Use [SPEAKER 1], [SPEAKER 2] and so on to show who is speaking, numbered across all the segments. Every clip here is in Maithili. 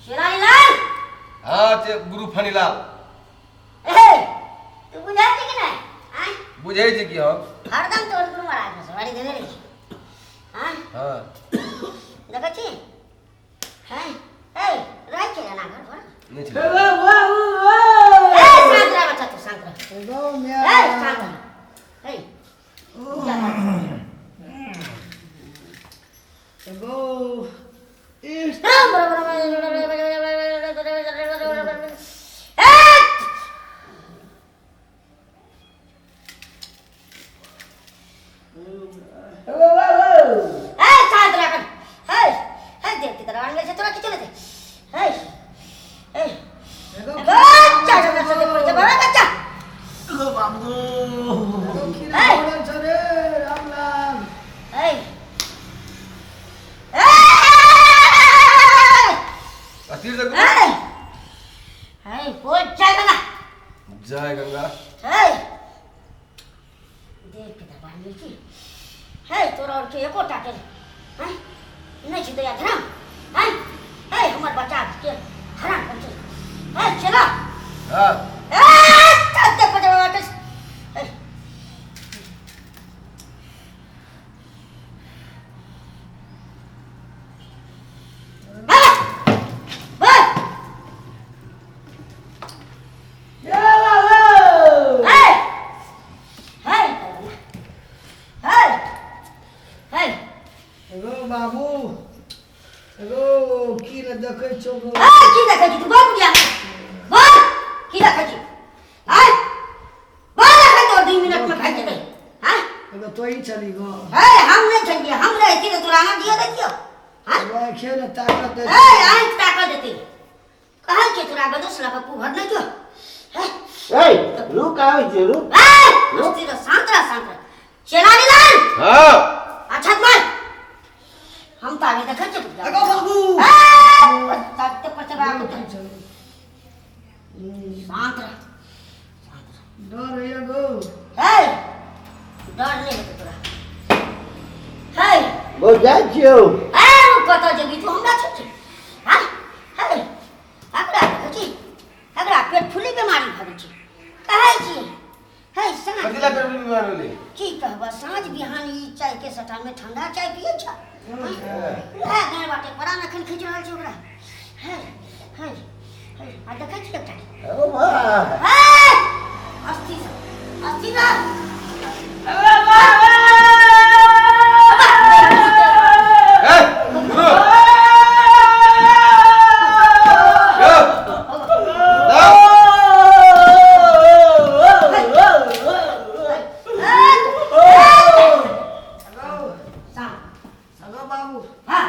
[SPEAKER 1] शिरानी लाल।
[SPEAKER 2] हाँ ते गुरु फनीलाल।
[SPEAKER 1] ए तू बुझै छी कि नहि? आँय?
[SPEAKER 2] बुझै छी कि हम।
[SPEAKER 1] हरदम तोर गुरु महाराज के सवारी देने रही। आँय?
[SPEAKER 2] हाँ।
[SPEAKER 1] देखै छी? हैं? ए रहै छै एना घर पर?
[SPEAKER 2] नहि छलै।
[SPEAKER 1] ए शांत रह बच्चा, तू शांत रह। ए शांत रह। ए जा।
[SPEAKER 3] गो इस रामलाल।
[SPEAKER 2] अस्थिर से गुरु।
[SPEAKER 1] जय गंगा।
[SPEAKER 2] जय गंगा।
[SPEAKER 1] देख के दरबार में छी हे तोरा और के एकोटा के हैं नहीं छी दया धर्म हैं हे हमर बच्चा के हराम कर छै हे चला।
[SPEAKER 2] हाँ।
[SPEAKER 1] ए तब देख बजा बाटे।
[SPEAKER 3] गो बाबू गो की ने देखै छौ गो?
[SPEAKER 1] की देखै छी तू? बोल बुढ़िया, बोल की देखै छी? आय बोल, एखन तोर 2 मिनट में खाइ जेतै। हाँ
[SPEAKER 3] एगो तोही चली गो।
[SPEAKER 1] हे हम नहीं छलियै, हम रहै छी तऽ तोरा ना दिअ दैतियौ। हाँ
[SPEAKER 3] गो आँखे ने ताकत दे।
[SPEAKER 1] ए आँखि ताकत देतै कहै छै तोरा बदस लऽ कऽ कुभर नहि दियौ। हे
[SPEAKER 4] ए रुक, आबै छियै, रुक।
[SPEAKER 1] ए मस्ती रह, शांत रह, शांत रह चेलानी लाल।
[SPEAKER 2] हाँ।
[SPEAKER 1] अच्छा मार हम तऽ आगे देखै छियै बुढ़िया।
[SPEAKER 3] गो बाबू
[SPEAKER 1] ए ताकत पर चबा के शांत रह, शांत रह।
[SPEAKER 3] डर होइए गो।
[SPEAKER 1] हे डर नहि हेतौ तोरा। हे
[SPEAKER 4] गो जाइ छियौ।
[SPEAKER 1] ए रुक, कतऽ जेबही तू? हमरा छोड़। हाँ हे एकरा देखै छी, एकरा पेट फुली बेमारी भऽ गेल छै कहै छी। हे साँझ
[SPEAKER 2] कथी ला पेट में बीमार होले?
[SPEAKER 1] की कहबह, साँझ बिहान ई चाय के सटा में ठंडा चाय पियै छ। उएह गाँव बाटे बड़ा नखन खींच रहल छै ओकरा। हे हे हे आ देखै छी एकटा।
[SPEAKER 4] ओ बा
[SPEAKER 1] हे अस्थिर अस्थिर रह।
[SPEAKER 2] ए गुरु यो दाओ।
[SPEAKER 3] गो बाबू।
[SPEAKER 1] हाँ।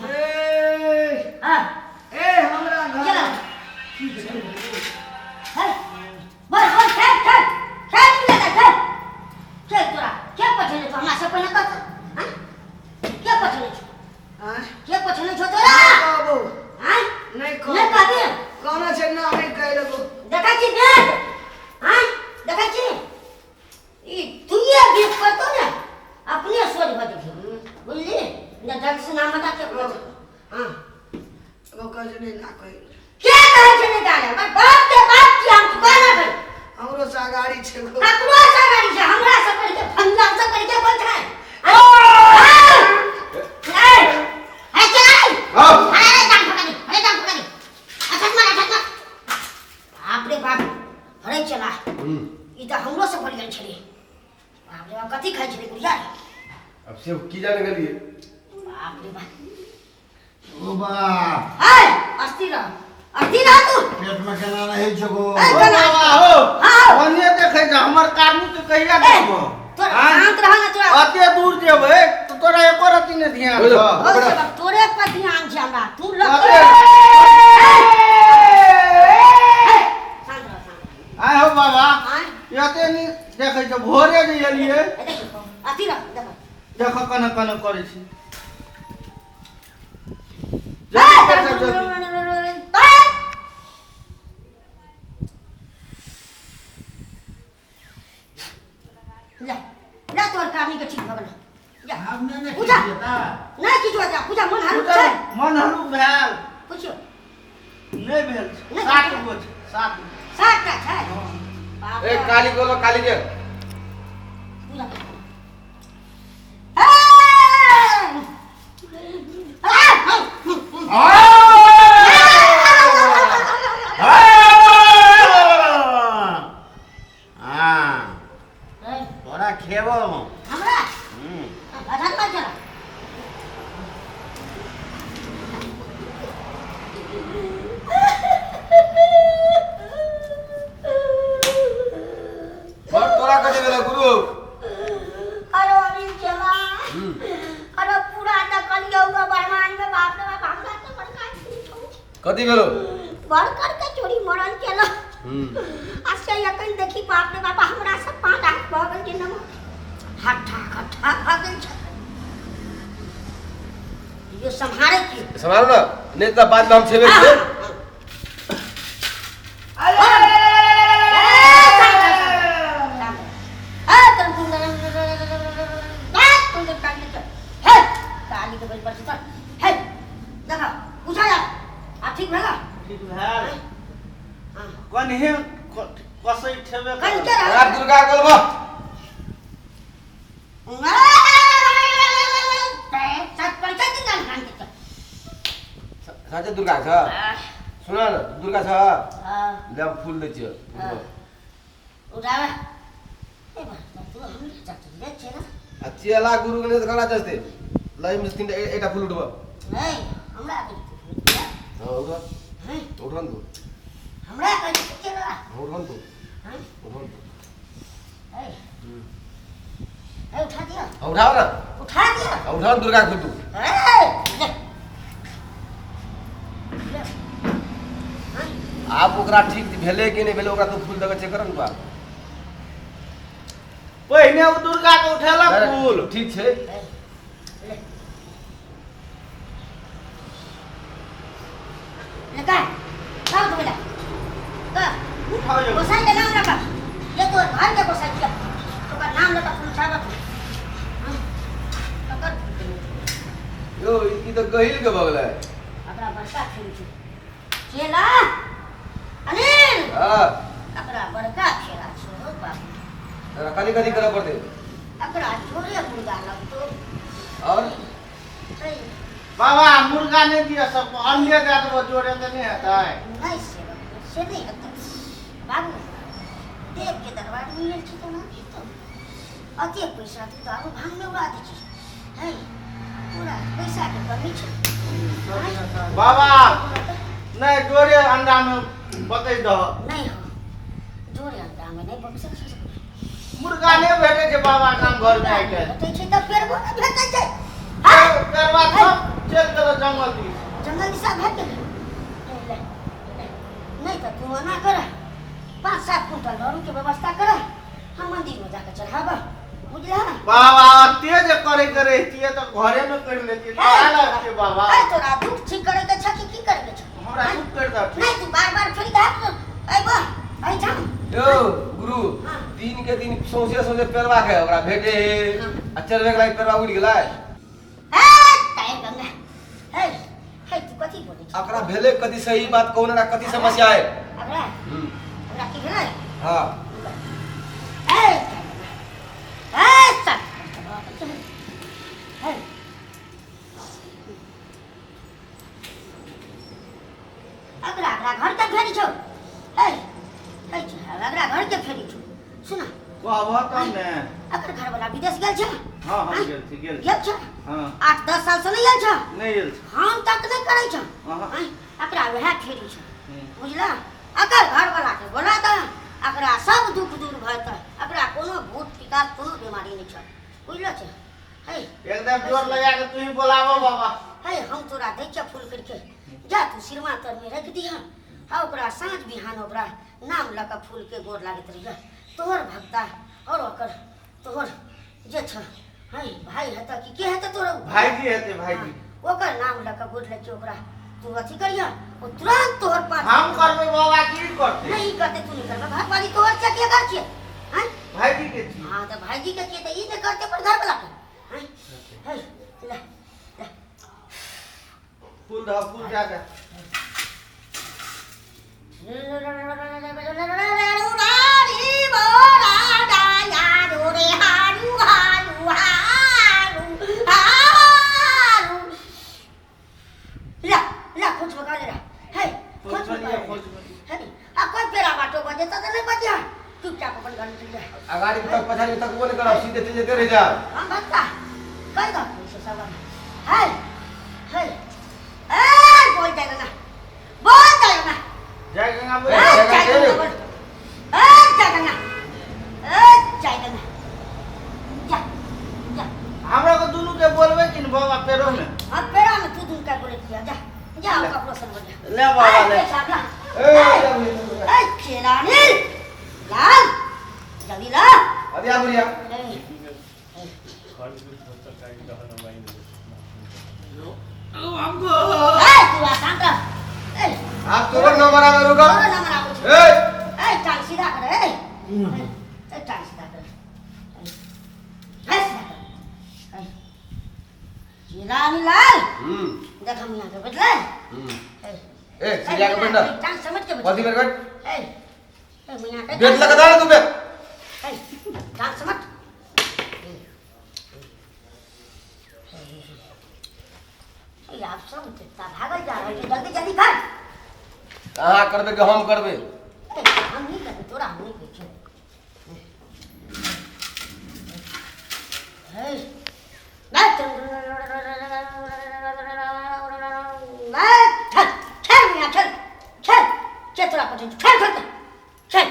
[SPEAKER 3] ए
[SPEAKER 1] हाँ।
[SPEAKER 3] ए हमरा घर
[SPEAKER 1] चला।
[SPEAKER 3] की छै?
[SPEAKER 1] हे बोल बोल, खेल खेल खेल मिले खेल खेल। तोरा के पछेने छौ? हमरा से पहिने कह हाँ के पछेने छौ?
[SPEAKER 3] आँय?
[SPEAKER 1] के पछेने छौ तोरा?
[SPEAKER 3] बाबू
[SPEAKER 1] हाँ
[SPEAKER 3] नहि कह।
[SPEAKER 1] नहि कहबी?
[SPEAKER 3] कहना छै ना नहि कहि देबो।
[SPEAKER 1] देखै छी बेट? हाँ देखै छी, ई दुइये बीत करतौ ने अपने सोझ भऽ जेबही, बुझली ने? जल्दी से नाम बता के। हाँ
[SPEAKER 3] गो कहै छै नहि ना कहि।
[SPEAKER 1] के कहै छै नहि जाने? हमर बाप के बाप छी हम, तू कहना भाई।
[SPEAKER 3] हमरो से अगाड़ी छै गो।
[SPEAKER 1] ककरो से अगाड़ी छै? हमरा से पढ़ि के फंदा से पढ़ि के बोल छै।
[SPEAKER 2] हाँ।
[SPEAKER 1] बाप रे बाप, अरे चला। ई तऽ हमरो से बढ़ि गेल छलै। बाप रे बाप, कथी खाइ छलै बुढ़िया?
[SPEAKER 2] अब से की जाने गेलिए।
[SPEAKER 1] बाप रे बाप।
[SPEAKER 4] ओ बाप।
[SPEAKER 1] ए अस्थिर रह, अस्थिर रह तू।
[SPEAKER 4] पेट में केना रहै छौ गो?
[SPEAKER 1] ए, केना?
[SPEAKER 5] बाबा हो।
[SPEAKER 1] हाँ।
[SPEAKER 5] ओने देखै छै हमर कानू के कहिया
[SPEAKER 1] ए,
[SPEAKER 5] देखबो?
[SPEAKER 1] तोरा
[SPEAKER 5] आँय?
[SPEAKER 1] शांत रह ना तोरा।
[SPEAKER 5] अते दूर जेबै तऽ तोरा एको रत्ती नहि ध्यान
[SPEAKER 2] बोलो।
[SPEAKER 5] छौ।
[SPEAKER 1] ओ सब तोरे पर ध्यान छै हमरा, तू लग।
[SPEAKER 5] अरे।
[SPEAKER 1] शांत रह, शांत रह।
[SPEAKER 5] आय हो बाबा।
[SPEAKER 1] आँय?
[SPEAKER 5] एते नी देखै छै, भोरे जे एलियै।
[SPEAKER 1] ए, देखो अस्थिर रह, देखो।
[SPEAKER 5] देख कना कना करै छी।
[SPEAKER 1] ए,
[SPEAKER 5] जल्दी कर, जल्दी।
[SPEAKER 1] ले ले, तोहर कानी के ठीक भऽ गेलौ, जा।
[SPEAKER 4] आब नहि ने
[SPEAKER 1] पूजा।
[SPEAKER 4] खिचिएता।
[SPEAKER 1] नहि किछु होतै, पूजा, मन हल्लुक छै?
[SPEAKER 5] मन हल्लुक भेल।
[SPEAKER 1] पुछियौ।
[SPEAKER 5] नहि भेल छै, 7 गो छै। 7
[SPEAKER 1] 7टा छै।
[SPEAKER 2] ए काली बोलो काली के
[SPEAKER 1] पूजा कर।
[SPEAKER 4] हाँ तोरा खेबो।
[SPEAKER 1] हमरा भजन पर चला।
[SPEAKER 2] बड़ तोरा कथी भेलै गुरु?
[SPEAKER 1] अरे अनिल चला, अरे पूरा देखल हुआ ब्रह्मांड में। बाप रे बाप, हमरा तो बड़का चोरी छौ।
[SPEAKER 2] कथी भेलो?
[SPEAKER 1] बड़कर के चोरी मरल चला। अच्छा यकन देखी, बाप रे बाप, हमरा सब 5 हाथ भऽ गेल छै, नमक हट्ठा खट्ठा भऽ गेल छै। यो सम्हारे की
[SPEAKER 2] सम्हारो ना, नहीं तो बाद में हम छेबे के।
[SPEAKER 1] ठीक भेला?
[SPEAKER 5] ठीक भेल। कन्हे कसै ठेबे
[SPEAKER 1] कनिके
[SPEAKER 5] करब।
[SPEAKER 2] आब दुर्गा बोलबो। साँचे दुर्गा छ? सुन न, दुर्गा छ, ले हम फूल दै छियौ।
[SPEAKER 1] उठावे ए बा, तू हमरे चाची ले छै ना।
[SPEAKER 2] आ चेला गुरु के नहीं तऽ ककरा चलते? ल एहिमे से तीनटा एकटा फूल उठब।
[SPEAKER 1] नहीं, हमरा के
[SPEAKER 2] हाँ उठब।
[SPEAKER 1] हैं?
[SPEAKER 2] उठब न तू।
[SPEAKER 1] हमरा के चेला।
[SPEAKER 2] हाँ, उठब न तू।
[SPEAKER 1] हैं?
[SPEAKER 2] उठब न तू।
[SPEAKER 1] ए ए, उठा दिया।
[SPEAKER 2] हाँ, उठाओ ना।
[SPEAKER 1] उठा दिया।
[SPEAKER 2] हाँ, उठाओ न दुर्गा के फूल तू।
[SPEAKER 1] ए ले ले। हैं?
[SPEAKER 2] आब ओकरा ठीक भेलै कि नहि भेलै, ओकरा तू फूल दऽ के चेक कर न बा।
[SPEAKER 5] पहिने ओ दुर्गा के उठेलक फूल।
[SPEAKER 2] ठीक छै।
[SPEAKER 1] ए, ले ले का का उठबे ला का
[SPEAKER 5] उठाओ यौ।
[SPEAKER 1] गोसाई के नाम रखा, ये तो घर के गोसाई छियै, ओकर नाम लऽ कऽ फूल उठाबऽ। हाँ, ककर फूल देने छै?
[SPEAKER 2] यौ ई तऽ गहिल के भऽ गेलै।
[SPEAKER 1] एकरा बड़का फूल छै चेला अनिल।
[SPEAKER 2] हाँ।
[SPEAKER 1] एकरा बड़का खेला छै हो बाप।
[SPEAKER 2] तोरा कथी कथी करऽ पड़तै?
[SPEAKER 1] एकरा जोरे मुर्गा लगतो।
[SPEAKER 2] और
[SPEAKER 1] है,
[SPEAKER 5] बाबा मुर्गा नहि दिअ सबको, अंडे दए देबो जोड़े तऽ नहि हेतै?
[SPEAKER 1] नहि से नहि हेतै बाबू। देव के दरबार में गेल छी तऽ ना हेतौ। अते पैसा तू तऽ आरो भांग में उड़ा दै छी है। पूरा पैसा के कमी छै।
[SPEAKER 5] बाबा नहि, जोड़े अंडा में बकै दह।
[SPEAKER 1] नहीं हो, जोरे अंडा में नहीं बक सकै छै।
[SPEAKER 5] मुर्गा नहि भेटै छै बाबा गाम घर में आइ काल्हि।
[SPEAKER 1] भेटै छै तऽ पेड़बो नहि भेटै छै। हाँ?
[SPEAKER 5] पेड़वा सब चलि गेलो जंगल दिस।
[SPEAKER 1] जंगल दिशा भेट गेलै। ले, ले, नहीं तऽ तू एना कर, 5-7 कुंटल दारू के व्यवस्था कर, हम मंदिर में जाके चढ़ाबा, बुझला?
[SPEAKER 5] बाबा तेज करे के रहितियै तऽ घरे में कर लेतियै। तोरा लगतै बाबा।
[SPEAKER 1] ए, तोरा दुख ठीक करे के छ कि की करे के छ?
[SPEAKER 5] हमरा दुख कर दह ठीक।
[SPEAKER 1] नहीं, तू बार बार फेरी दे अइबो एहिठाम।
[SPEAKER 2] यौ गुरु,
[SPEAKER 1] हाँ।
[SPEAKER 2] दिन के दिन सौंसे सौंसे पेड़वा के ओकरा भेटे
[SPEAKER 1] हाँ।
[SPEAKER 2] आ चढ़बे के लागि पेड़वा उड़ि गेलै।
[SPEAKER 1] ए ताई गंगा, हे हे, तू कथी बोलै छी?
[SPEAKER 2] ओकरा भेलै कथी? सही बात कहू ना, कथी समस्या है?
[SPEAKER 1] ओकरा ओकरा की भेलै?
[SPEAKER 2] हाँ।
[SPEAKER 1] ए ए सर, हे अगरा अगरा घर के फेरी छौ। हे हे, अगरा घर के फेरी छौ। सुन।
[SPEAKER 5] कहबह तब ने।
[SPEAKER 1] अगर घर वाला विदेश गेल छै?
[SPEAKER 5] हाँ हाँ, गेल छी गेल छी।
[SPEAKER 1] गेल छै?
[SPEAKER 5] हाँ।
[SPEAKER 1] 8-10 साल से नहीं गेल छै?
[SPEAKER 5] नहि गेल छी।
[SPEAKER 1] हम तक नहीं करै छै।
[SPEAKER 5] अहाँ।
[SPEAKER 1] आँय, एकरा वएह फेरी छै। बुझला? अगर घर वाला के बोला तऽ एकरा सब दुख दूर भऽ जेतै। एकरा कोनो भूत पिकास कोनो बीमारी नहीं छै, बुझलो छै? हे
[SPEAKER 5] एकदम जोर लगा के तू ही बोलाबो बाबा।
[SPEAKER 1] हे, हम तोरा दै छियौ फूल करके, जा तू सिरमा तर में रख दिह आ ओकरा साँझ बिहान ओकरा नाम लऽ कऽ फूल के गोर लागैत रहिह। तोहर भक्ता और ओकर तोहर जे छ है भाई हेतऽ कि के हेतऽ तोहर?
[SPEAKER 5] भाईजी हेतै भाईजी।
[SPEAKER 1] हाँ, ओकर नाम लऽ कऽ गोर लागि ओकरा तू अथी करिह, ओ तुरंत तोहर पास।
[SPEAKER 5] हम करबै बाबा की करतै?
[SPEAKER 1] नहीं करते, तू नहीं करबै। घर वाली तोहर छै के घर छियै? हैं?
[SPEAKER 5] भाईजी के छी।
[SPEAKER 1] हाँ तऽ भाईजी के छियै तऽ ई नहि करते पर घर वाला के हैं? है ले ले।
[SPEAKER 5] फूल दह, फूल दए दे।
[SPEAKER 1] ला ला खोज बका ले है खोज बका है आ कोई पेड़ा बाटो बजे त नहीं बजिया चुपचाप अपन घर में चल जा
[SPEAKER 2] अगाड़ी तक पछाड़ी तक वो नहीं करब सीधे चल जेते रह जा
[SPEAKER 1] हम भक्ता कह दो से सब है है ए बोल जाएगा ना बोल जाएगा ना
[SPEAKER 5] जय गंगा
[SPEAKER 1] ए
[SPEAKER 5] बोल
[SPEAKER 1] जय गंगा बोल ए जय गंगा ए जय गंगा जा जा
[SPEAKER 5] हमरा को दुनू के बोलबे कि न बाबा पेरो में
[SPEAKER 1] अब पेड़ा में तू दून का बोले किया जा जा कपड़ो सन बोल
[SPEAKER 5] ले बाबा ले
[SPEAKER 2] ए
[SPEAKER 1] ए चेलानी लाल जल्दी ला
[SPEAKER 2] अरे आ बुढ़िया
[SPEAKER 1] ए तू आसान रह ए
[SPEAKER 2] आप तोर नंबर आवे रुको
[SPEAKER 1] तोरो नंबर आबै छै
[SPEAKER 2] ए
[SPEAKER 1] ए टांग सीधा कर ए ए टांग सीधा कर ए सीधा कर ए चेलानी लाल देख हम यहाँ के बैठले
[SPEAKER 2] ए सीधा के बैठ ना
[SPEAKER 1] टांग समझ के बैठ
[SPEAKER 2] पति मेरे बैठ
[SPEAKER 1] ए ए मियां के
[SPEAKER 2] बेट लगा दाल तू बे
[SPEAKER 1] ए टांग समझ ए आप सब कितना भागल जा रहल छै जल्दी जल्दी कर
[SPEAKER 2] कहां करबे के हम करबे
[SPEAKER 1] ए, हम नहीं करबे तोरा हम नहीं कहै छियौ ए, चल चल मियां चल चल चल तोरा पठै छी चल चल चल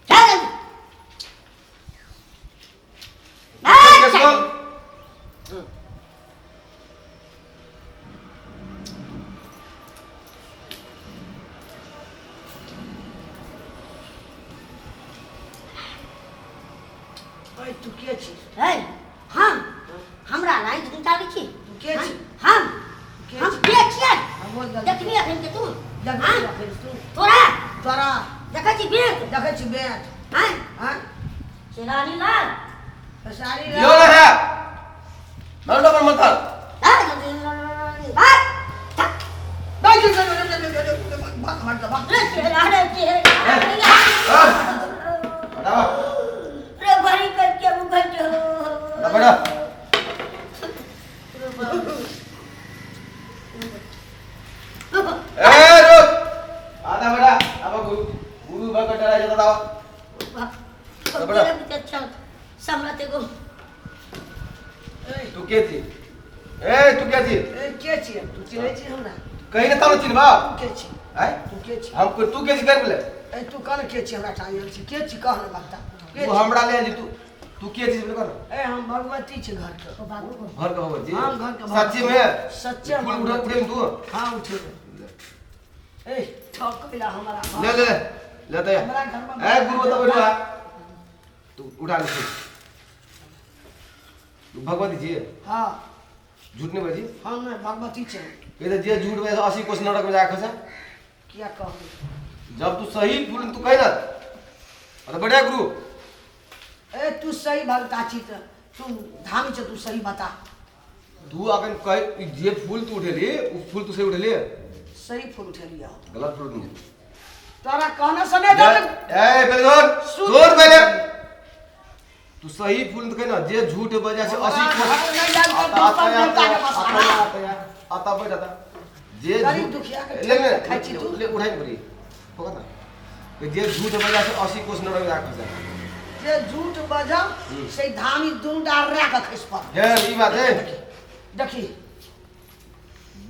[SPEAKER 1] चल जल्दी
[SPEAKER 2] के
[SPEAKER 1] चल
[SPEAKER 2] बोल
[SPEAKER 3] ओए तू के छी
[SPEAKER 1] है हम हमरा लाइन घुमताबै छी
[SPEAKER 3] तू के छी
[SPEAKER 1] हम
[SPEAKER 3] के
[SPEAKER 1] हम
[SPEAKER 3] छी
[SPEAKER 1] के छियै
[SPEAKER 3] हम बोल जल्दी।
[SPEAKER 1] देखबी अखन के तू
[SPEAKER 3] देखबी
[SPEAKER 1] हाँ?
[SPEAKER 3] अखन तू
[SPEAKER 1] तोरा
[SPEAKER 3] तोरा
[SPEAKER 1] देखै छी बेंत
[SPEAKER 3] देखै छी बेंत
[SPEAKER 1] हाँ
[SPEAKER 3] हाँ
[SPEAKER 1] शेरानी लाल
[SPEAKER 3] खेसारी
[SPEAKER 2] यो
[SPEAKER 3] लाल
[SPEAKER 2] ना है मारो पर मत
[SPEAKER 1] हाँ, भाग
[SPEAKER 3] भाग भाग भाग भाग
[SPEAKER 1] रे शेरानी शेरानी
[SPEAKER 2] हटावा
[SPEAKER 1] रे भरी करके मुखर जो
[SPEAKER 2] बड़ा ए रुक आधा बड़ा अब गुरु गुरु भग डरा जाता दावा बड़ा।
[SPEAKER 1] समरते को
[SPEAKER 2] तू के थी ए तू के थी
[SPEAKER 3] ए के छी तू चिन्है छी हमरा
[SPEAKER 2] कहीं ना तालो चिन्हबा
[SPEAKER 3] तू के छी
[SPEAKER 2] हैं
[SPEAKER 3] तू के छी
[SPEAKER 2] हम को तू के छी कर बोले
[SPEAKER 3] ए तू कन के छी हमरा टांगल छी के छी कह ने बता के
[SPEAKER 2] तू
[SPEAKER 3] छी?
[SPEAKER 2] हमरा ले जी तू तू के छी बोले कर
[SPEAKER 3] ए हम भगवती छी घर के
[SPEAKER 1] ओ बाबू को
[SPEAKER 2] घर का भगवती
[SPEAKER 3] हम घर के भगवती।
[SPEAKER 2] सच्ची में
[SPEAKER 3] सच्चे
[SPEAKER 2] फूल उठा उठे तू
[SPEAKER 3] हाँ उठे ए ठक कैला हमारा
[SPEAKER 2] ले ले ले ले तो
[SPEAKER 3] हमरा घर में
[SPEAKER 2] ए गुरु तो बैठो तू उठा ले तू भगवती जी
[SPEAKER 3] हाँ
[SPEAKER 2] झूठ नहीं बाजी
[SPEAKER 3] हम नहीं भगवती छी
[SPEAKER 2] ये तो जे झूठ में 80 कोस नरक में जा खसा
[SPEAKER 3] किया कहू
[SPEAKER 2] जब तू सही फूल तू कही ना अरे बढ़िया गुरु
[SPEAKER 3] ए तू सही भगता छी त तू धाम छ तू सही बता
[SPEAKER 2] तू अगर कह जे फूल तू उठेली उ फूल तू सही उठेली
[SPEAKER 3] सही फूल उठेली हो
[SPEAKER 2] गलत फूल नहीं
[SPEAKER 3] तोरा कहने से नहीं डर
[SPEAKER 2] ए पहले जोर जोर पहले तू सही फूल तो कही ना जे झूठ बजा से 80 कोस
[SPEAKER 3] घर नहीं जान
[SPEAKER 2] आता
[SPEAKER 3] तो
[SPEAKER 2] आता
[SPEAKER 3] देवता के पास
[SPEAKER 2] आता आता आता बैठ आता जे
[SPEAKER 3] गरीब
[SPEAKER 2] झूठ
[SPEAKER 3] दुखिया के
[SPEAKER 2] ले ले
[SPEAKER 3] खाइ छी तू।
[SPEAKER 2] ले उठाइ पड़ी पकड़ ना कि जे झूठ बजा से 80 कोस नरक में जा खसा
[SPEAKER 3] जे झूठ बजा से धामी दुनू डार रा के खसि पड़
[SPEAKER 2] हे ई बात है
[SPEAKER 3] देखी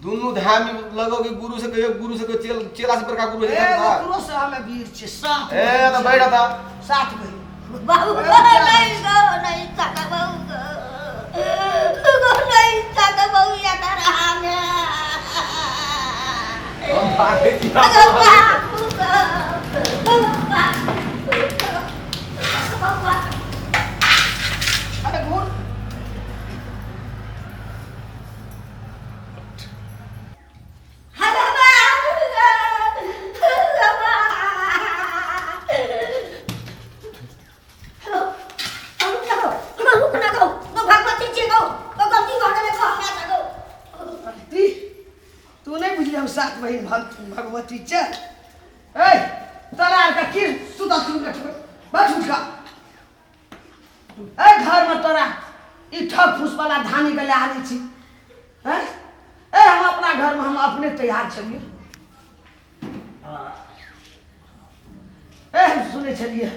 [SPEAKER 2] दुनू धामी लगो कि गुरु से कहियो गुरु से कहियो चेल चेला से बड़का गुरु
[SPEAKER 3] ए
[SPEAKER 2] है
[SPEAKER 3] ओकरो से हमें वीर छी सात
[SPEAKER 2] ए तो बैठ आता
[SPEAKER 3] सात बहिन
[SPEAKER 1] बाबू नहीं गो नहीं साका बाबू गो गो नहीं साका बाबू या करा में
[SPEAKER 2] हम भागे छी
[SPEAKER 1] गो बाबू गो बाबू
[SPEAKER 3] अरे घूर ती तू नहीं बुझली छलियै हम सात बहिन भक्त भगवती छै। ए तोरा आरके की सुतल सुन के बैठ उठ कऽ। ए घरमे तोरा ई ठग फूस वाला धानी के लए आनै छी हैं? ए हम अपना घरमे हम अपने तैयार छलियै। ए हम सुनै छलियै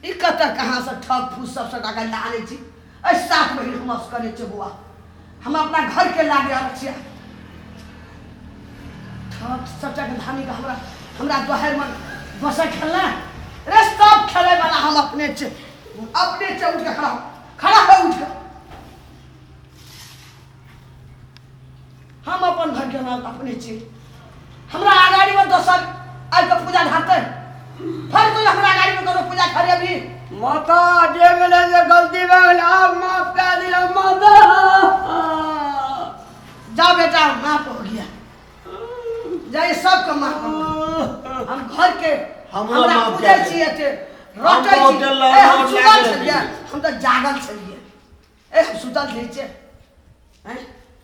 [SPEAKER 3] ई कतऽ कहाँसँ ठग फूस सब सबटा के लए आनै छी। ए सात बहिन हम असगरे छियै बौआ, हम अपना घरके लागे आबै छियै। ठग सबटा के धानी के हमरा हमरा दोहरमे बसै खेलना रे, सब खेलै वाला हम अपने छियै, अपने छियै। उठ के खड़ा हो, खड़ा हो उठ के। हम अपन घर के हम अपने छी। हमरा अगाड़ी में दोसर आइ के पूजा ढारतै, फिर तो हमरा अगाड़ी में कोनो पूजा करे अभी।
[SPEAKER 6] माता जे भेलै जे गलती भए गेल, आब माफ कए दिअ माता।
[SPEAKER 3] जा बेटा माफ हो गया, जा ये सबके माफ हो गया। हम घर के
[SPEAKER 4] हमरो
[SPEAKER 3] हमरा
[SPEAKER 4] माफ
[SPEAKER 3] पूजै
[SPEAKER 4] कए दिअ।
[SPEAKER 3] छी एते
[SPEAKER 4] हम
[SPEAKER 3] रटै छी।
[SPEAKER 4] बहुते
[SPEAKER 3] ए हम
[SPEAKER 4] लड़
[SPEAKER 3] सुतल
[SPEAKER 4] लागल
[SPEAKER 3] छलियै,
[SPEAKER 4] रहियै।
[SPEAKER 3] हम तऽ जागल छलियै। ए हम सुतल रहै छियै, हैं?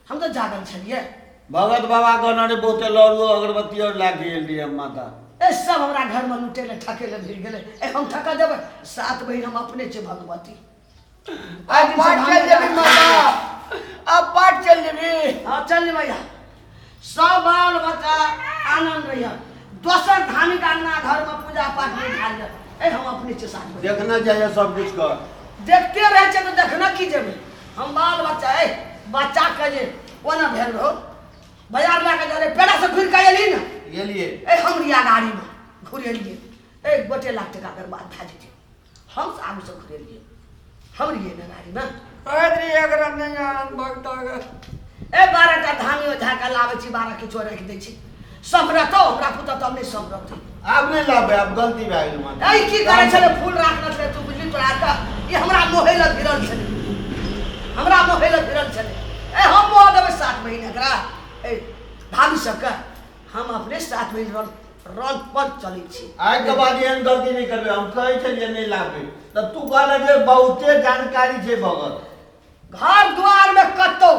[SPEAKER 3] हम तऽ जागल छलियै।
[SPEAKER 4] भगत बाबा कहने रे बहुते लड़ू अगरबत्ती और लागि गेल रहियै हम माता।
[SPEAKER 3] ए सब हमरा घर में लूटे ले ठके ले भिड़ गेलै। ए हम ठका देबै, सात बहिन हम अपने छियै भगवती।
[SPEAKER 6] आब पाठ चल जेबी माता, आब पाठ चल जेबी।
[SPEAKER 3] हाँ चल जेबै। सब बाल बच्चा आनंद रहिए, दोसर धार्मिक अंगना घर में पूजा पाठ नहीं ढाल। ए हम अपने छियै सात बहिन।
[SPEAKER 4] देखना चाहिए सब कुछ कर।
[SPEAKER 3] देखते रहै छै तऽ देखना की जेबै हम बाल बच्चा। ए बच्चा के जे ओना भेल रहो बाजार लए कऽ जा पेड़ा से घुरि कऽ एली ने,
[SPEAKER 4] गेलिए।
[SPEAKER 3] ए हम रिया गाड़ी में घुरेलिए, एक गोटे लाख टका बर्बाद भए जेतै। हम से आगू से घुरेलिए, हम रहिए ने गाड़ी में।
[SPEAKER 6] कहैत रहियै एकरा नहि आनंद भक्त अगर।
[SPEAKER 3] ए 12 टा धानियो झाका लाबै छी, 12 किछो राखि दै छी। सम्हरतौ हमरा पुतहु तब नहि सम्हरतै।
[SPEAKER 4] आब नहि लाबै, आब गलती भए गेल माता।
[SPEAKER 3] ए की करै छलै फूल राखने छलै तू बुझली तोरा तऽ ई हमरा मोहै लए भिड़ल छलै, हमरा मोहै लए भिड़ल छलै। ए हम मोह देबै 7 महीना एकरा। ए भाभी सबके हम अपने 7 महीना रन रन पर चलै छी।
[SPEAKER 4] आइ के बाद एहन गलती नहि करबै। हम कहै छलियै नहि लाबै तऽ तू कहले जे बहुते जानकारी छै भगत।
[SPEAKER 3] घर द्वार में कतौ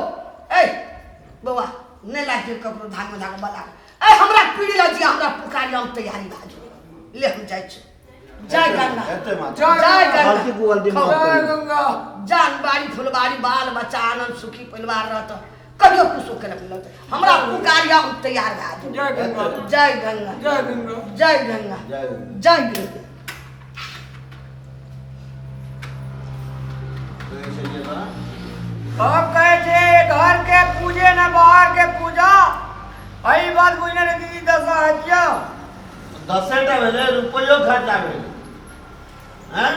[SPEAKER 3] ए बौआ नहि लागतै ककरो धान में धान बला। ए हमरा पीड़ी लग जिया, हमरा पुकारी, हम तैयारी भए जेबै। ले हम जाइ छी। जय गंगा,
[SPEAKER 4] एते माता।
[SPEAKER 3] जय गंगा।
[SPEAKER 4] गलती को गलती माफ
[SPEAKER 6] जय
[SPEAKER 4] करियौ।
[SPEAKER 6] गंगा।
[SPEAKER 3] जान बाड़ी फुलबाड़ी बाल बच्चा आनंद सुखी परिवार रहत, कहियो कुछो के नहीं लगतै। हमरा पुकारी, हम तैयार भए जेबै।
[SPEAKER 6] जय गंगा,
[SPEAKER 3] जय गंगा,
[SPEAKER 6] जय गंगा,
[SPEAKER 3] जय गंगा,
[SPEAKER 4] जय गंगा,
[SPEAKER 3] जय गंगा।
[SPEAKER 4] कहै छलियै तोरा?
[SPEAKER 6] हम कहै छै घर के पूजे न बाहर के पूजा, एहि बात बुझने रहे दीदी दशा हतिया।
[SPEAKER 4] 10 टा भेलै, रुपैयो खर्चा भेलै। हैं?